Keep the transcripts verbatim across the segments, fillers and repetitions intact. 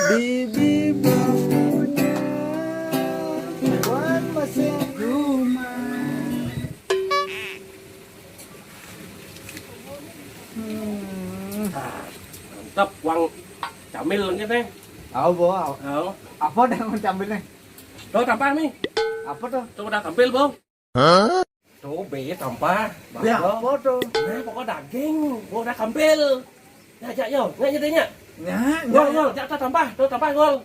Bibi punya wan mesin rumah. Hmm. Mantap, Wang Camil nggih teh. Tahu, Bo. Tahu. Apa dah Wang Camil nih? Tuh, tampah nih. Apa tuh? Tuh udah kampil, Bo. Tuh, be, tampah. Ya, apa tuh? Nah, pokok daging, Bo, udah kampil. Ya, ya, yo, nggak nyedenya. Ya, gol, ya, gol, ya. Jak tuh tampah, tuh tampah gol.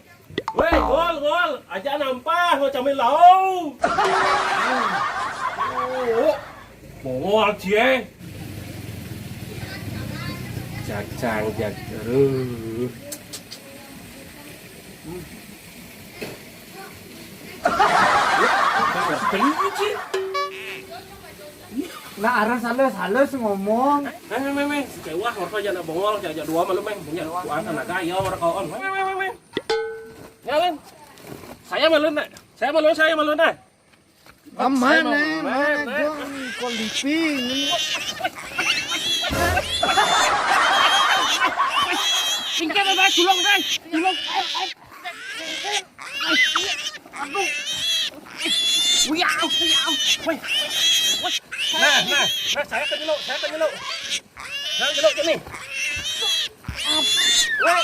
Weh, gol, gol. Aja nampah, mau Camil lau. Oh, bongol cie. Cacang, cacang. Aduh. Nah, arah halus-halus ngomong. Meh, meh, meh, meh. Si Cewah, warga jana bongol, jana dua malu, meh. Punya kuat tenaga, ya, warga kawan. Meh, meh, meh, meh, meh. Jalan. Saya malu, nak. Saya malu, saya malu, nak. Aman, eh, mana, gua ngikol di ping. Singkat, eh, julung, eh. Julung. Aduh. Uyau, uyau. Woi. Woi. Nah, nah, nah, saya ke dulu, saya ke dulu. Nah, dulu sini. Woi,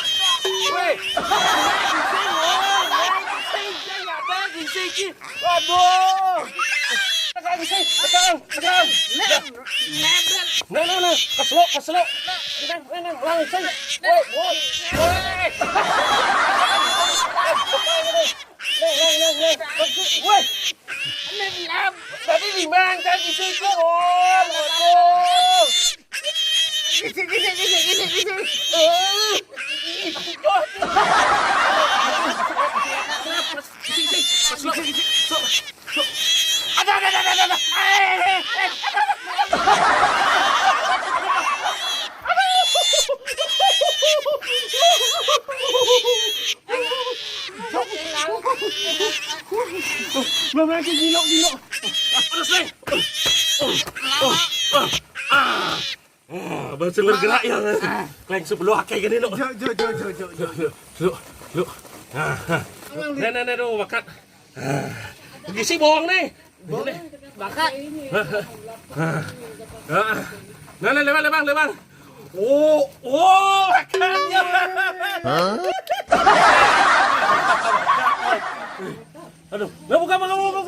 woi. Waduh. Tegang sih, tegang, tegang. Nah, nah, nah, keselok, keselok. Nah, nah, nah, langsung. Woi, woi, woi. Nah, nah, nah, nah. Woi. Tadi lima kan di situ. Oh, waduh. Gisi, gisi, gisi, gisi, gisi. Eh. Gisi, gisi. Masuk. Masuk. Ada, ada, ada, ada, ada. Eh, eh, eh. Mama ke gilo, gilo. Terus, Leng. Ah, berhasil bergerak ya. Kleng sebelah akeh gini, lo. Jo, jo, jo, jo, jo, jo. Lo, lo. Ah, ah. Nih, nih, nih, tuh, bakat. Ah. Gisi bohong nih. Bakat. Ah, ah. Nah, nah, lebang, lebang, lebang. Oh, oh, makannya. Aduh, nggak buka, buka, buka.